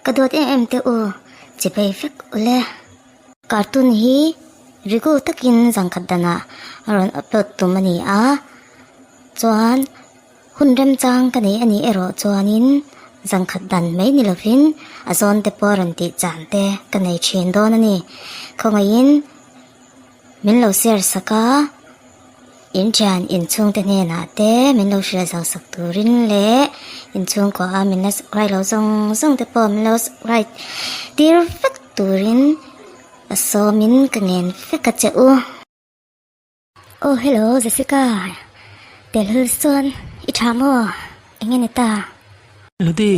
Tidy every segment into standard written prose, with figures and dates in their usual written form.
Ka dawt em em te u, chipei vek ule. Cartoon hi rigu takin zangkhat danah a rawn upload tum a ni a, chuan hun remchang ka nei a nih erawh chuanin zangkhat dan mai ni lovin a zawn te pawh a rawn tih chan te ka nei thin dawn a ni. Khawngaihin min lo share sak a, in thian inchhungte hnenah te min lo hrilh zau sak turin leh inchhungkua a min la subscribe lo zawng zawng te pawh min lo subscribe tir vek turin a sawmin ka ngen vek a che u. Aw hello Jessica, Telhul chuan i tha maw? Eng nge ni ta? Lodi,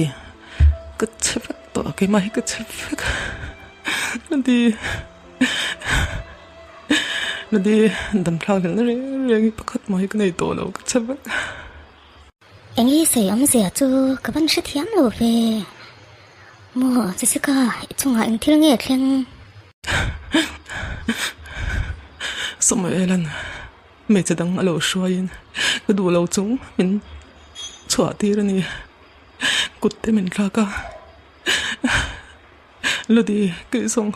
ka chhe vek tawh a, keimah hi ka chhe vek. Lodi, Lodi, damthlak hlelna reng reng hi pakhat mah hi ka nei tawh lo, ka chhe vek. Eng hi sawi awmzia chu ka van hrethiam lo ve. Maw Jessica, i chungah eng thil nge thleng? Samuelan hmeichhe dang a lo hruaiin ka duh lo chung min chhuah tir a ni. Kut te min thlak a, Lodi keizawng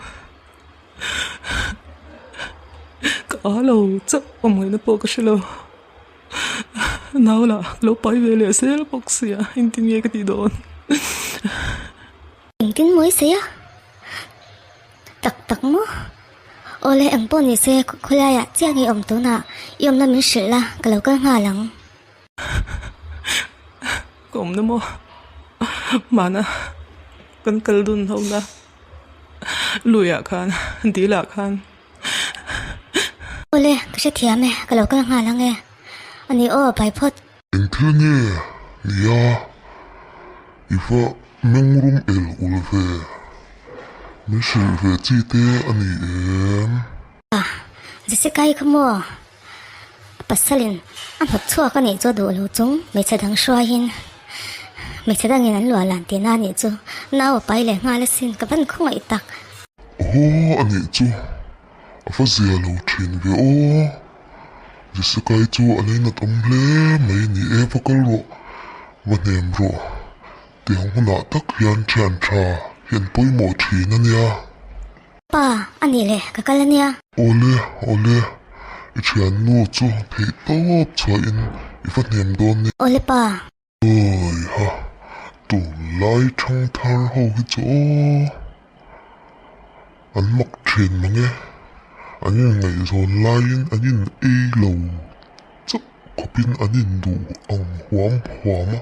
ka a lo chauh awm ngaihna pawh ka hre lo. Nau lah ka lo pai ve leh zel bawk sia engtin nge ka tih dawn. Engtin mawi sei a? Tak tak maw? Awle eng pawh ni se khawlaiah chiah nge awm tunah i awmna min hrilh la ka lo kal nghal ang. Ka awmna maw? Mahna kan kal dun ho na luiah khan dil ah khan. Awle ka hrethiam e ka lo kal nghal ang e. Ani aw pai phawt. Eng thil nge nia i va mengrum el ul ve? Min hrilh ve chi te a ni em? A, Jessica i kha maw? A pasalin a hnawt chhuak a nih chu a duh lo chung hmeichhe dang hruaiin hmeichhe dangin an luah lan tihna a nih chu nau a pai leh nghal asin ka van khawngaih tak. Aw a nih chu a va zia lo thin ve aw. Jessica-i chu a leinat awm hle mai ni e, va kal rawh, va hnem rawh. Tiang hunah tak hian thian tha hi an pawimawh thin a nia. Pa, a nih le, ka kal a nia. Awle, awle, i thiannu chu theih tawp chhuahin i va hnem dawn nia. Awle pa. Awiha, tunlai thangthar ho hi chu aw, an mak thin mang e, an inngaihzawn laiin an in ei lo chauh khawpin an induh ang huam huam a,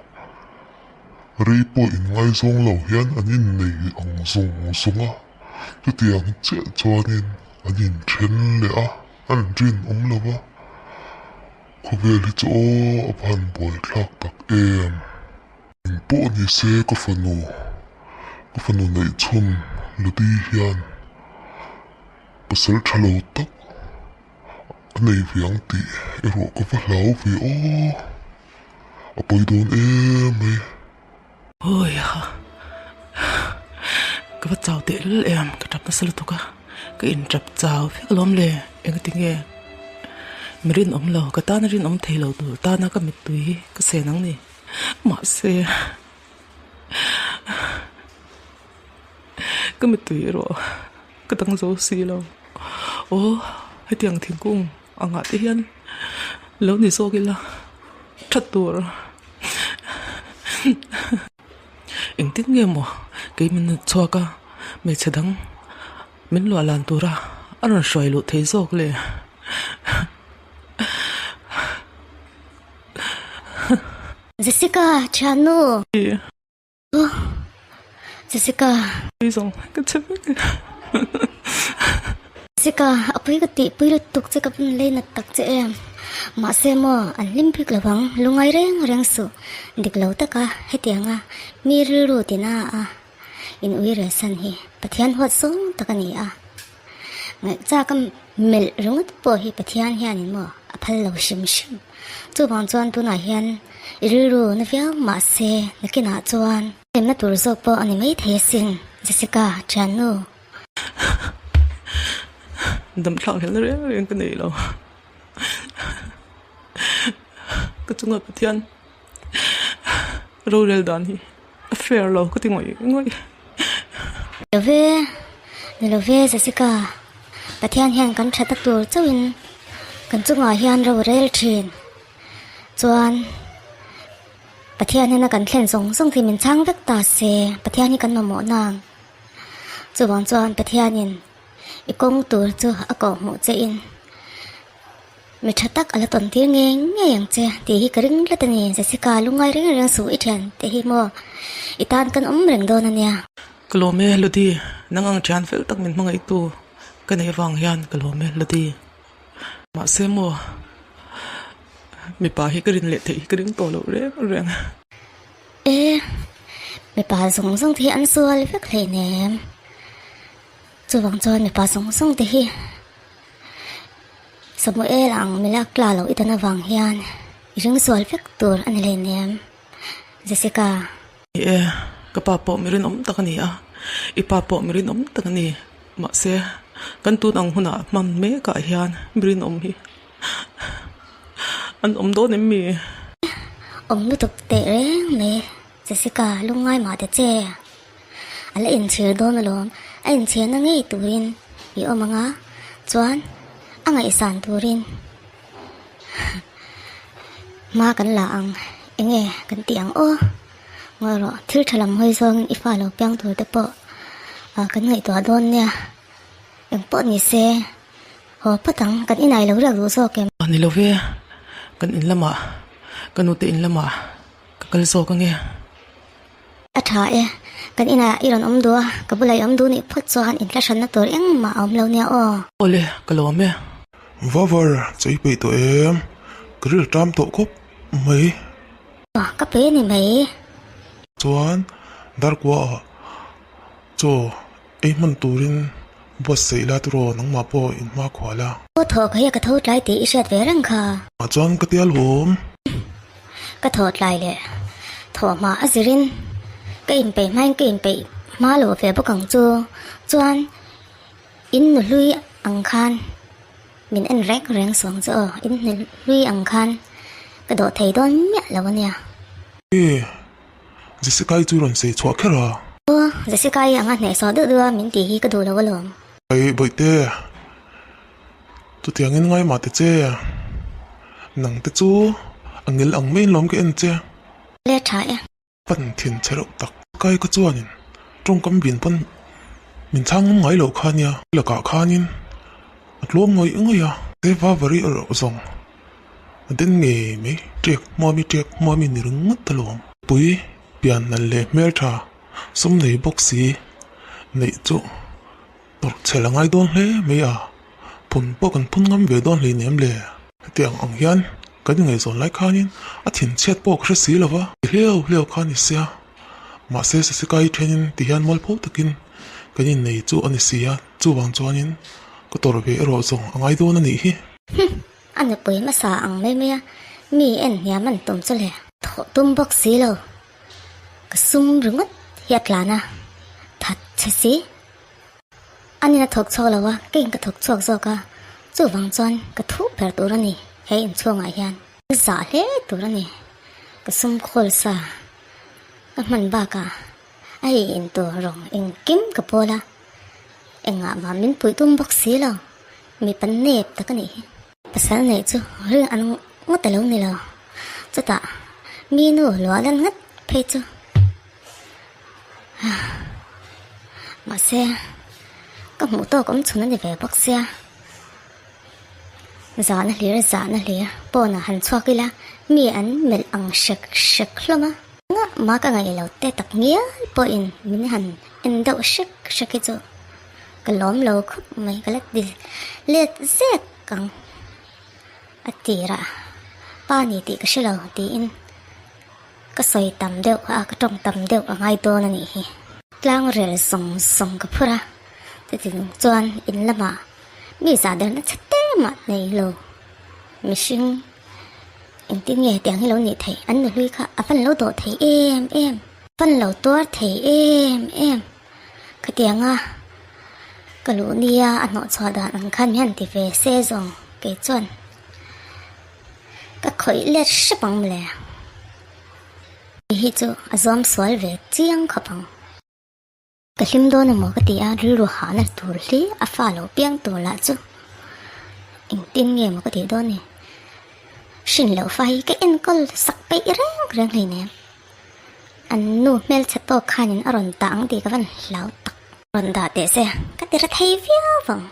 rei pawh inngaizawng lo hian an innei ang zung zung a, chutiang chiah chuanin an inthen leh a, an rinawm lo va. Khawvel hi chu aw a va han buaithlak tak em. Eng pawh ni se ka fanu, ka fanu neih chhun Ludi hian pasal tha lo tak a nei ve ang tih erawh ka va hlau ve aw. A pawi dawn em mai. Awiha, ka va chau teh lul em, ka tap nasa lutuk a, ka intap chau vek alawm le, engtinge mi rinawm lo, ka tana rinawm thei lo tur tana ka mittui hi ka sen ang ni, mahse ka mittui erawh ka dang zo si lo, aw hetiang thingkung angah te hian lo ni zawk ila tha tur engtin nge maw kei min hnawt chhuak a hmeichhe dang min luah lan tura a rawn hruai luh thei zawk le. Jessica thiannu. Jessica. Ka che vek. Jessica, a pui ka tih pui lutuk che ka van lei nat tak che em. Mahse maw, an hlim bik lo ang, lungai reng reng suh. Dik lo taka hetianga mi rilru tina a in ui rel san hi Pathian huat zawng tak a ni a. Ngaihchak a melh ringawt pawh hi Pathian hianin maw a phal lo hrim hrim. Chuvang chuan tunah hian i rilru na viau mahse nakinah chuan hlimna tur zawk pawh a ni maithei asin Jessica thiannu. Damthlak helna reng reng ka nei lo. Ka chunga Pathian rorel dan hi a fair lo ka ti ngawih ngawih. Lo ve, ni lo ve Jessica, Pathian hian kan tha ta tur chauhin kan chungah hian ro rel thin. Chuan Pathian hian a kan thlen zawng zawng khi min chhang vek ta se, Pathian hi kan mamawh nang. Chuvang chuan Pathianin i kawng tur chu a kawhhmuh che in Mi tha tak a la tawn tir ngei ngei ang che tih hi ka ring tlat a ni. Jessica, lungngai reng reng suh i thian te hi maw i tan kan awm reng dawn a nia. Ka lawm e Lodi, nang ang thian fel tak min hmangaihtu ka neih avang hian ka lawm e Lodi. Mahse maw mipa hi ka rin leh theih hi ka ring tawh loh reng reng. E, mipa zawng zawng te hi an sual vek hleinem. Chuvang chuan mipa zawng zawng te hi. Samuel ang mila tla loh i dan avang hian i ring sual vek tur a ni hleinem, Jessica. Ni e, ka pa pawh mi rinawm tak a ni a, i pa pawh mi rinawm tak a ni. Mahse, kan tun ang hunah hman mekah hian mi rinawm hi an awm dawn em mi? Awm lutuk teh reng mai, Jessica, lungngai mah ta che. A la inchhir dawn alawm, a inchhirna ngei turin i awm ang a, chuan a ngaihsan turin hma kan la ang, enge kan tih ang aw? Ngawi rawh, thil tha lam hawi zawngin i fa lo piang tur te pawh kan ngaihtuah dawn nia, engpawh ni se haw phawt ang, kan inai lo riak duh zawk em? Ni lo ve, kan in lamah, ka nute in lamah ka kal zawk ange. A tha e, kan inah i rawn awm duh a, ka bulah i awm duh nih phawt chuan inthlahranna tur engmah a awm lo nia aw. Awle, ka lawm e. Vavar, chei peih tawh em? Ka ril ṭam tawh khawp mai. Aw, ka pe ni mai. Chuan, Darkua-ah chaw ei hman turin buatsaih la tiraw nangmah pawh in hma khual a. Aw thaw ka hi ka tho tlai tih i hriat ve reng kha. Ah chuan ka tial hum. Ka thaw tlai leh thaw hma a zirin ka inpeih hmain ka inpeih hma lo ve bawk ang chu. Chuan in nu hlui ang khan min en reng reng suang chu aw, in nu hlui ang khan ka dawh thei dawn miah lo a nia. E, Jessica-i chu rawn sei chhuah kher a. Aw, Jessica-i anga hnehsawh deuh deuh a min tih hi ka duh lo alawm. Aih Bawihte, chutiangin ngaimah te che, nang te chu a ngil ang maiin lawm ka en che. Le tha e. Pan thin che reuh tak. Kai ka chuanin tawngkam bin pawn min chhang ngam ngai loh kha nia. Lakah khanin a tluang ngawih ngawih a. He vavari erawh zawng a den ngei mai, ṭek hmuami ṭek hmuami ni ringawt alawm. Pui pian nalh leh hmelṭha sum nei bawk si neih chu tawrh chhel a ngai dawn hle mai a, phun pawh kan phun ngam ve dawn hleinem le. Hetiang ang hian kan ingaihzawn lai khanin a thinchhiat pawh ka hre si lo va, ti hliau hliau kha a ni sia. Mahse Sasikai thenin ti hian mualpho takin kan innei chu a ni si a, chuvang chuanin ka tawrh ve erawh zawng a ngai dawn a nih hi. Hum! A nupui hmasa ang mai mai a, mi en hniam an tum chu le. Thawh tum bawk si lo, ka sum ringawt hi a tlan a, that che si. A nina thawk chhuak lo a, keiin ka thawk chhuak zawk a, chuvang chuan ka thuh ber tur a ni he inchhungah hian. Ka zah hle tur a ni, ka sum khawl sa ka hman bakah a ei in tur rawng engkim ka pawl a, engah mah min puih tum bawk si lo, mi pan nep tak a nih hi. Pasal neih chu ring an ngawt a lo ni lo, chutah mi nu luah lan ngat phei chu. Mahse, ka hmuh tawk awm chhun a ni ve bawk sia. Zahna hlir zahna hlir pawnah han chhuak ila mi an melh ang hrek hrek hlawm a. Engah mah ka ngaih lo te tak ngial pawhin min han en deuh hrek hrek hi chu ka lawm lo khawp mai ka la ti let zek ang a tirah pa ni tih ka hre lo tiin. Ka sawi tam deuh a, ka tawng tam deuh a ngai dawn a nih hi. Tlang rel zawng zawng ka phur a, chuti nung chuan in lamah mi zah derna chhe te mah nei lo. Mihring engtin nge tiang hi lo nih theih, an nuhlui kha a van lo dawh thei em em, van lo tuar thei em em. Khatianga ka luh nia a hnawhchhuah dan ang khan mi han ti ve se zawng kei chuan. Ka khawih let hrep ang mawle. Hei hi chu a zuam sual ve chiang khawp ang. Ka hlim dawn emaw ka ti a, rilru hahna tur hi a fa lo piang tur lah chu engtin nge maw ka tih dawn ni. Hrin loh fa hi ka enkawl sak peih reng reng hleinem. An nu hmelchhe tawk khanin a rawn dah ang tih ka van hlau tak. Rawn dah teh se, ka ti ra thei viau vang.